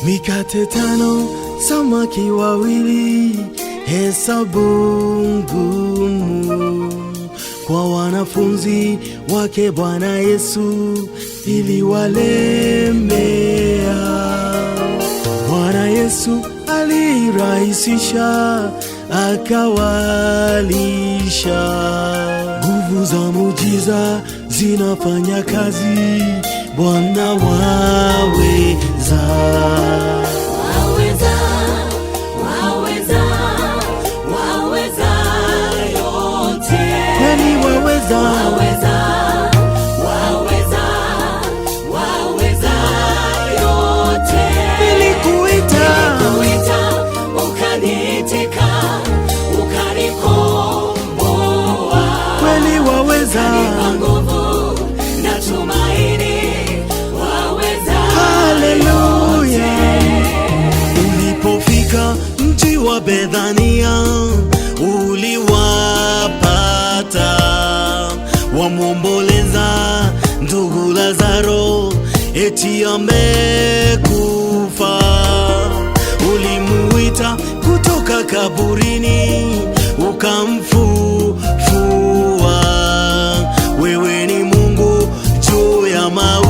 Mikate tano, samaki wawili, hesabu ngumu kwa wanafunzi wake Bwana Yesu iliwalemea. Bwana Yesu alirahisisha, akawalisha. Nguvu za muujiza zinafanya kazi, Bwana waweza. Waweza, waweza, waweza yote. Kweli waweza, Waweza, waweza, waweza yote. Nilikuita, Nilikuita, ukaniitika, ukanikomboa. Kweli waweza, Ukanipa nguvu na tumaini, waweza. Haleluya. Ulipofika mji wa Bethania, uliwapata wamwomboleza ndugu Lazaro, eti amekufa. Ulimuita kutoka kaburini, ukamfufua. Wewe ni Mungu juu ya mawe.